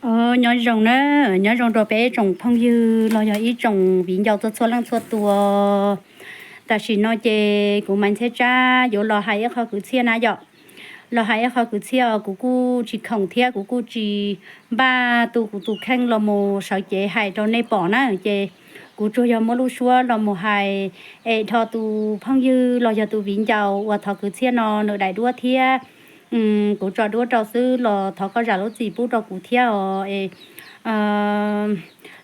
Nyob zoo na, nyob zoo rau peb tsoom phooj ywg los yog ib tsoom viv ncaus txhua txhua leej txhua tus. Tam sim no ces kuv Maiv Ntxhiab Tsab yuav los hais ib qho kwv txhiaj na yom. Los hais ib qho kwv txhiaj os, kuv kuj tsis khoom thiab kuv kuj tsis npaj tu kuv tus kheej los mus sawv cev hais rau nej pom na, ces kuv tsuas yog muab lub suab los mus hais es dhau tus phooj ywg los yog tus viv ncaus uas thov kwv txhiaj no nws daim duab thiab kuv tso duab rau xwb los thov koj zam lub txim pub rau kuv thiab os. Es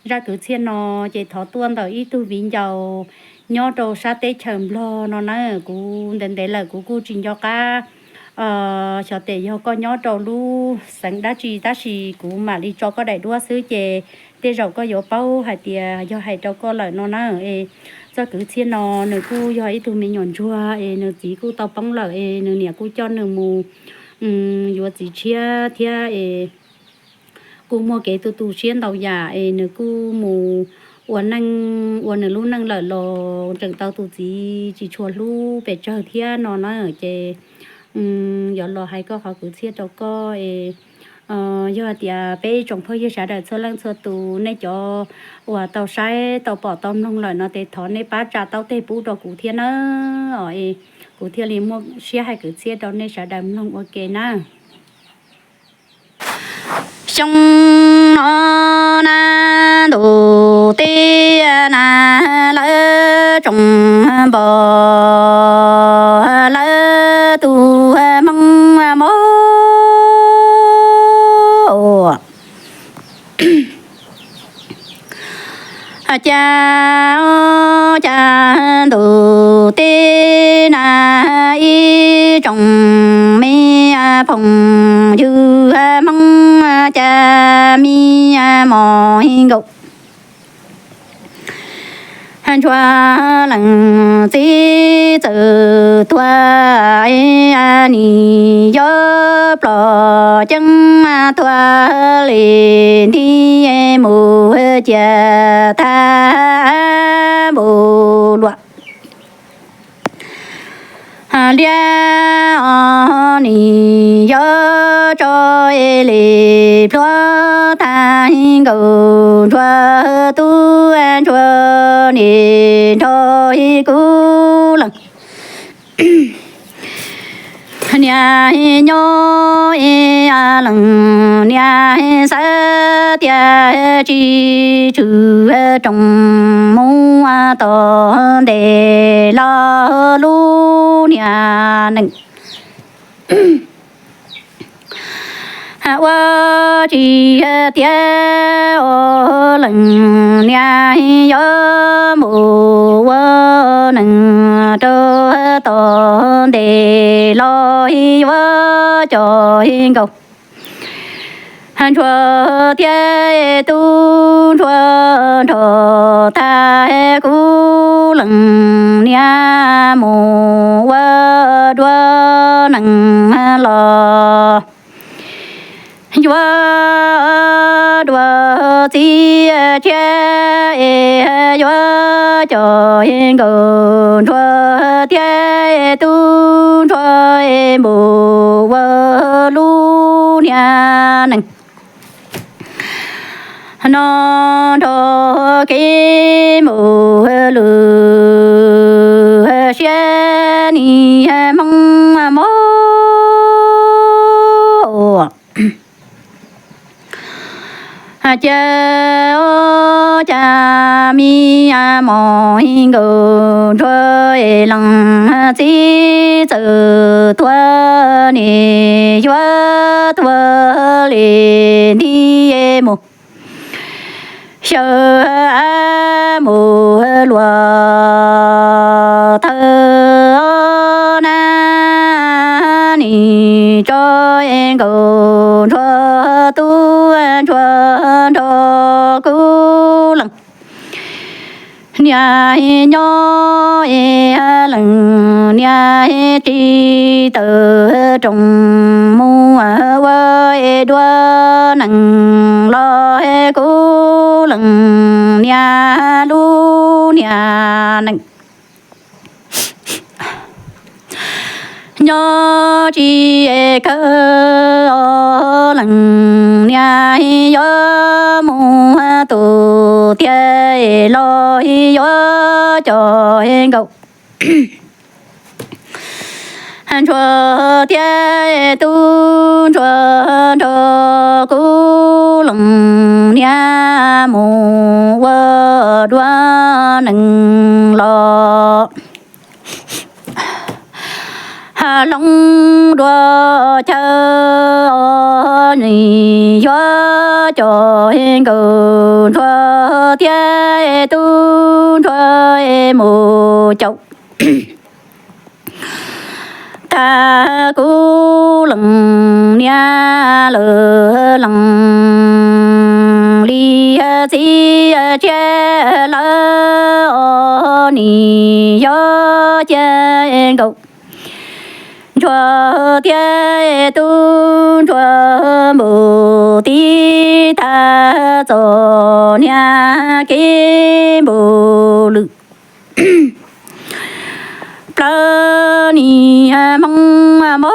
zaj kwv txhiaj no ces thov tuaj ntawm ib tug viv ncaus nyob rau sab teb chaws Nplog no na. Kuv ntev ntev lawm kuv kuj tsis nco qab xyov tes yog koj nyob rau lub xeev dab tsi, tab sis kuv mam li tso koj daim duab xwb ces tej zaum koj yuav paub hais tias yog hais rau koj lawm no na. Es txoj kwv txhiaj no nws kuj yog ib tug me nyuam ntsuag es nws txiv kuj tau poob lawm es nws niam kuj coj nws mus yuav txiv tshiab thiab es kuj muaj kev tu tu siab ntau yam es nws kuj mus ua neej ua nws lub neej lawm los tseem tau tus txiv tsis tshua hlub pes tsawg thiab no na. Ces yuav los hais koj qhov kwv txhiaj rau koj es yog hais tias peb tsoom phooj ywg sawv daws txhua leej txhua tus nej cov uas tau saib tau pom tau mloog lawm no ces thov nej pab tsa taub teg pub rau kuv thiab na. Kuv thiaj li muaj siab hais kwv txhiaj rau nej sawv daws mloog ua ke na. Xyoo no na ntuj teb na lawv tsoom npog lawv tus Hmoob mog. Cas cas ntuj teb na ib tsoom me phooj ywg Hmoob cas me mos nkaus. Ntsuag leej txiv txawm tuag nim yog plom ceeb tuag li nti mus cia tag npaum luaj. Liab os nim yog tso li plhuav tag nkaus ntsuag tub ntsuag nim nrog kuv leej. Niag nyob leej niag xav tias tsis tshwm rooj mus tom ntej los lub niag neej ua tsis tiav os leej niag yuav mus ua neej rau tom ntej los yuav cov nkaus. Ntsuag thiab tub ntsuag nrog tag kuv leej niam mus ua dua neej los yuav dua txiv tshiab es yuav cov nkaus ntsuag thiab tub ntsuag es mus ua lub niag neej no nrog kev mus lwm siab nim Hmoob mog. Cas cas me mos nkaus ntsuag leej txiv txawm tuag nim yuav tuag li nti mus xyaw mus luag thawj na nim tso nkaus ntsuag tub ntsuag nrog kuv leej. Niag nyob leej niag tsis tawm rooj mus ua dua neej los kuv leej niag lub niag neej Nyob tsis kawg leej niam yuav mus tus tiag los yuav cov nkaus. Ntsuag thiab tub ntsuag nrog kuv leej niam mus ua dua neeg los hloov dua chaw, nws yuav cov nkaus ntsuag thiab tub ntsuag mus caum. Tag kuv leej niam lawv leej li txiv tshiab lawm, nws yuav cia nkaus ntsuag thiab tub ntsuag npaum tib tag txom nyem kev npaum lwm. Plaub niag hmoov npaum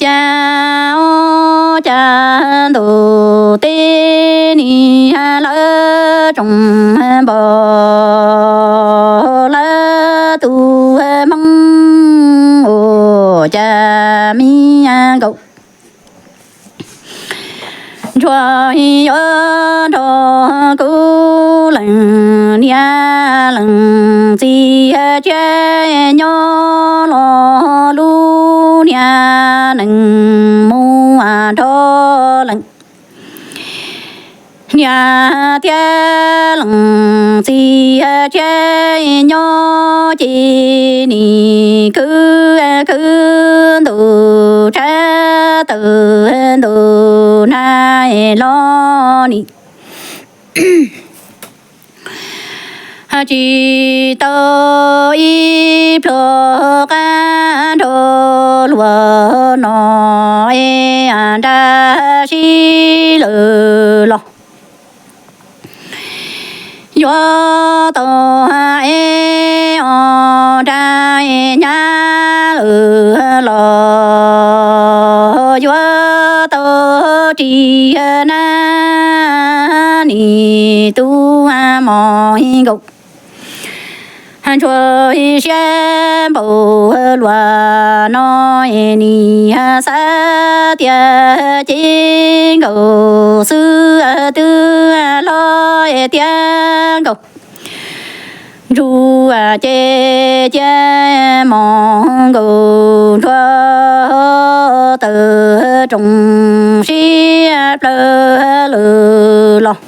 cas cas ntuj teb niag lawv tsoom npog lawv tus hmoov ua cas me nkaus. Ntsuag yuav nrog kuv leej niam leej txiv tshiab nyob los lub niag neej mus nrog leej niam thiab leej txiv tshiab nyob ces nim khwv khwv ntu tshav tawm ntu nag los nim tsis tau ib pluag qab nrog luag no es nra sib lawm los yuav tau es os nra nyab lawm los yuav tau ris na nim tub mos nkaus. Ntsuag siab npaum luaj no es nim xav tias ces nkaus xwb twb hlob tiag nkaus. Ntsuag ces cia mos nkaus ntsuag tawm rooj siab plawg lawm los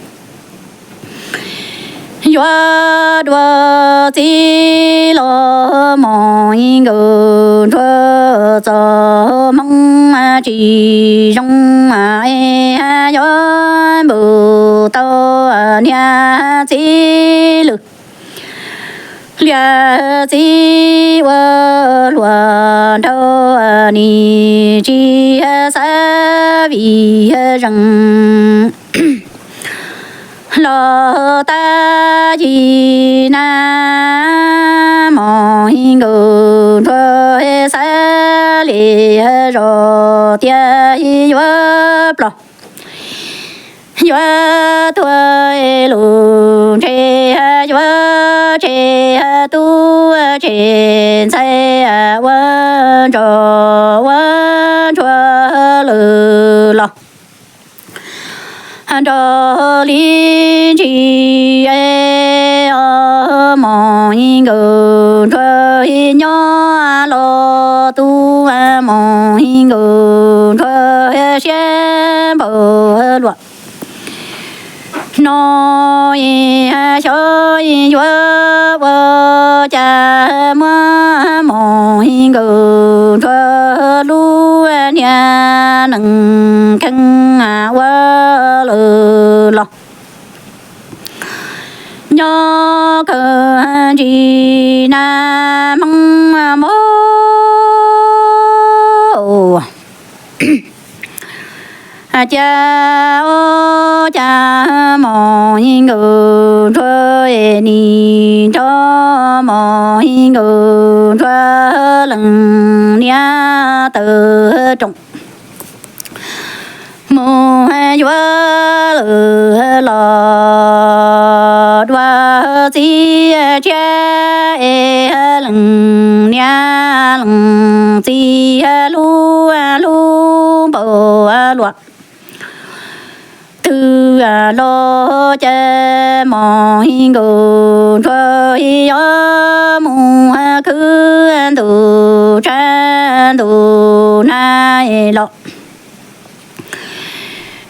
yuav dua txiv los mos nkaus ntsuag txoj hmoo tsis zoo es yuav npus tau niag txiv lwm. Liag txiv ua hluas nraug nim tsis xav vim zeej los tag yim na mos nkaus ntsuag xav li zog tias yuav ploj yuav tuag lus ntshe yuav tseg tub tseg ntxhais ua ntsoj ua ntsuag lawm los nrog li ntsis es os mos nkaus ntsuag nyob los tub mos nkaus ntsuag siab npaum luaj no es xyov yuav ua cas muab mos nkaus ntsuag lub niag neej kheej ua lawm los nyob kawg ntsis na hmoob mos cas os Cas Mos Nkaus Ntsuag nim nrog Mos Nkaus Ntsuag leej niam tawm rooj mus yuav lwm los dua txiv tshiab es leej niam leej txiv hlub hlub npaum luaj. Twb los cas Mos Nkaus Ntsuag yuav mus khwv ntuj tshab ntuj nag los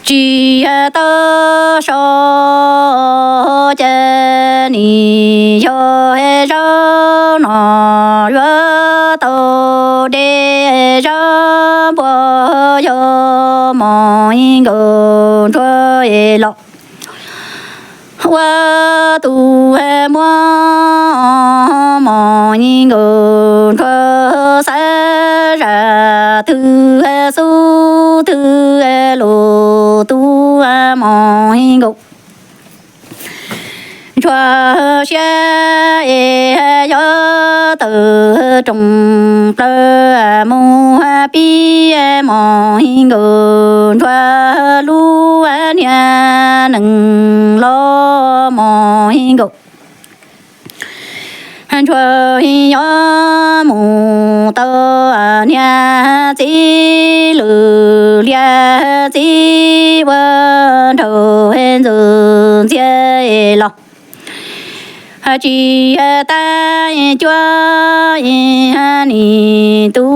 tsis tau so, ces nim yog zaub no yuav tau de, zaub npua yog Mos Nkaus Ntsuag los ua tus muab Mos Nkaus Ntsuag xav zam twg xub twg lus tu Mos Nkaus Ntsuag siab es yog tawm rooj plaws mus pib Mos Nkaus Ntsuag lub niag nees los Mos Nkaus Ntsuag yuav mus tau niag txiv lwm liaj txiv ua nraug ntxwg ntxiag los tsis tag cuab nim tu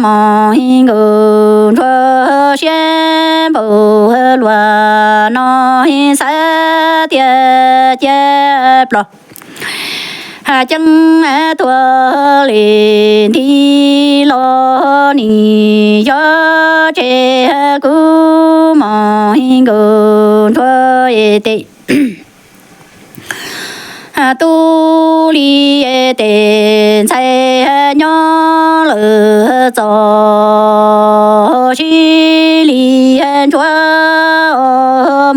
Mos Nkaus Ntsuag siab npaum luaj no xav tias cia plos ceeb tuag li nti los nim yog tseg kuv Mos Nkaus Ntsuag tes tu li tes ntxhais nyob lawm txom sib li ntsuav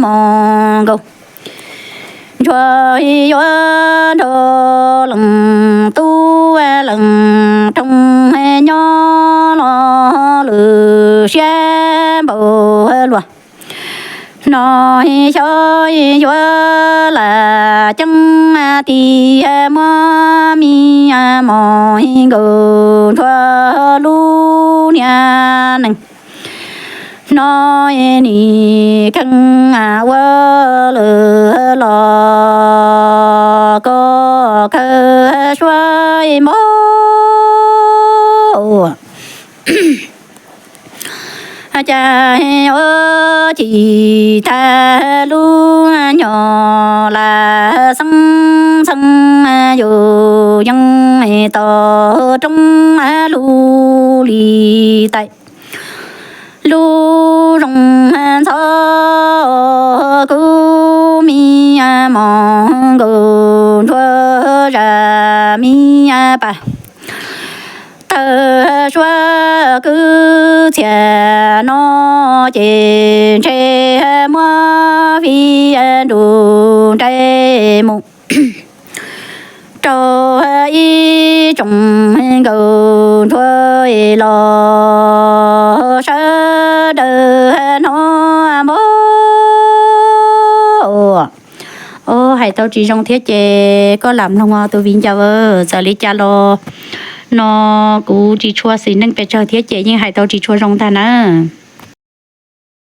Mos Nkaus Ntsuag yuav nrog leej tub leej rooj nyob los lwm siab npaum luaj no xyov yuav lam ceeb tiag muab me Mos Nkaus Ntsuag lub niag nees no nim kheej ua lwm los koj khaws suab npog cas ua ci tag lub nyog lam xeeb ntxheeb yus yeej tau roob lug li tais lub zoo ntxhov kuv me Mos Nkaus Ntsuag zam me pas tawg suab kwv txhiaj no ces ntshe muab fij nrug nres mus rau ib tsoom Nkaus Ntsuag los sawv daws hnov npog. Hais tau tsis zoo thiab ces koj lam mloog os tus viv ncaus. Txawm li cas los no kuv tsis tshua xis neej pes tsawg thiab ces yeej hais tau tsis tshua zoo ntag na.